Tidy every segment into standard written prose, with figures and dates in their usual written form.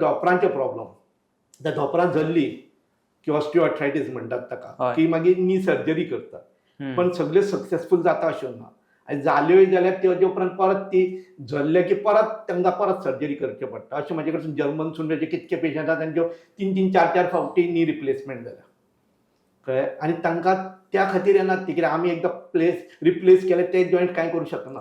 धोपरांचे problem. आतां धोपरां झरली की ऑस्टिओआर्थरायटीस म्हणटात ताका, की मागीर नी सर्जरी करतात. पण सगळे सक्सेसफूल जाता अशें ना आनी जाल्योय जाल्यार तेजे उपरांत परत ती झरले की परत तांकां परत सर्जरी करचे पडटा. अशें म्हाजे कडसून जर्मनसून जे कितके पेशंट आसा, तांच्यो तीन तीन चार चार फावटी नी रिप्लेसमेंट जाल्या, कळ्ळें? आनी तांकां त्या खातीर येनात ती, कित्याक आमी एकदां प्लेस रिप्लेस केले ते जॉयंट कांय करूं शकना,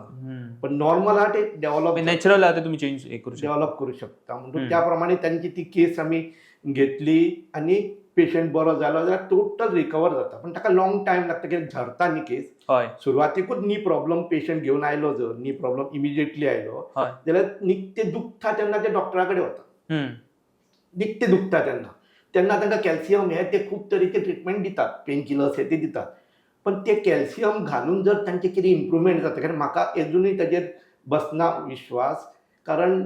पण नॉर्मल आहा ते डेव्हलप नॅचरल आहा ते तुमी चेंज हे करू शकता. डेव्हलप करू शकता. म्हणून त्या प्रमाणे तांची ती केस आमी घेतली आनी पेशंट बरो जालो जाल्यार टोटल रिकवर जाता, पण ताका लॉंग टायम लागता, कित्याक झरता न्ही केस. सुरवातीकूच नी प्रॉब्लम पेशंट घेवन आयलो, जर नी प्रॉब्लम इमिजिएटली आयलो जाल्यार निकते दुखता तेन्ना ते डॉक्टरा कडेन वता. निकते दुखता तेन्ना तेन्ना तांकां कॅल्शियम हे ते खूब तरेचे ट्रिटमेंट दितात, पेन किलर्स हे ते दितात, पण ते कॅल्शियम घालून जर तांचे कितें इम्प्रुवमेंट जाता, कारण म्हाका अजुनूय ताजेर बसना विश्वास, कारण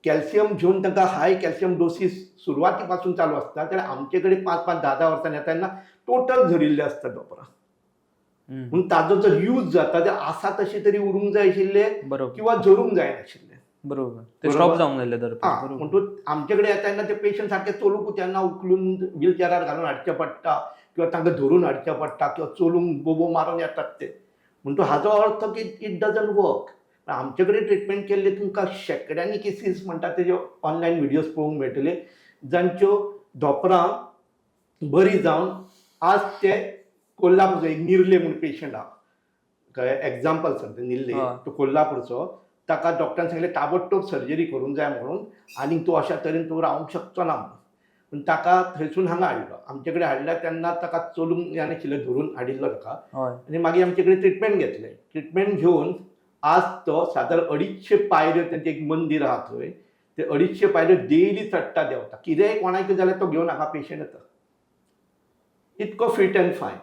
कॅल्शियम घेवन तांकां हाय कॅल्शियम डोसीस सुरवाती पासून चालू आसता जाल्यार आमचे कडेन पांच पांच धा धा वर्सांनी येता तेन्ना टोटल झरिल्ले आसता दोतोरां. पूण ताजो जर यूज जाता ते आसा तशें तरी उरूंक जाय आशिल्ले किंवा झरूंक जायनाशिल्लें. बरोबर, ते बरोबर. स्टॉप जावंक जाय दर. म्हणटूच आमचे कडेन येता तेन्ना ते पेशंट सारके चलूंक तेन्ना उखलून व्हीलचॅरार घालून हाडचें पडटा किंवा तांकां धरून हाडचें पडटा किंवा चलूंक बोबो मारून येतात ते. म्हणटूच हाजो अर्थ की it doesn't work. आमचे कडेन ट्रिटमेंट केल्ले तुमकां शेंकड्यांनी केसीस म्हणटा तेज्यो ऑनलायन व्हिडियोज पळोवंक मेळटले, जांच्यो धोपरां बरी जावन आज ते कोल्हापूरचो एक निर्ले म्हूण पेशंट आहा, कळ्ळें? एग्जाम्पल सांगता, निर्ले तो कोल्हापूरचो. ताका डॉक्टरान सांगलें ताबडतोब सर्जरी करूंक जाय म्हणून आनी तूं अशा तरेन तूं रावंक शकचो ना म्हणून. पूण ताका थंयसून हांगा हाडलो, आमचे कडेन हाडल्या तेन्ना ताका चलूंक येनाशिल्लें, धरून हाडिल्लो ताका आनी मागीर आमचे कडेन ट्रिटमेंट घेतलें. ट्रिटमेंट घेवन आज तो सादारण 250 पायऱ्यो, तांचें एक मंदीर आहा थंय, ते 250 पायऱ्यो डेली चडटा देंवता. कितेंय कोणाकय जाल्यार तो घेवन हांगा पेशंट येता, इतको फिट अँड फायन.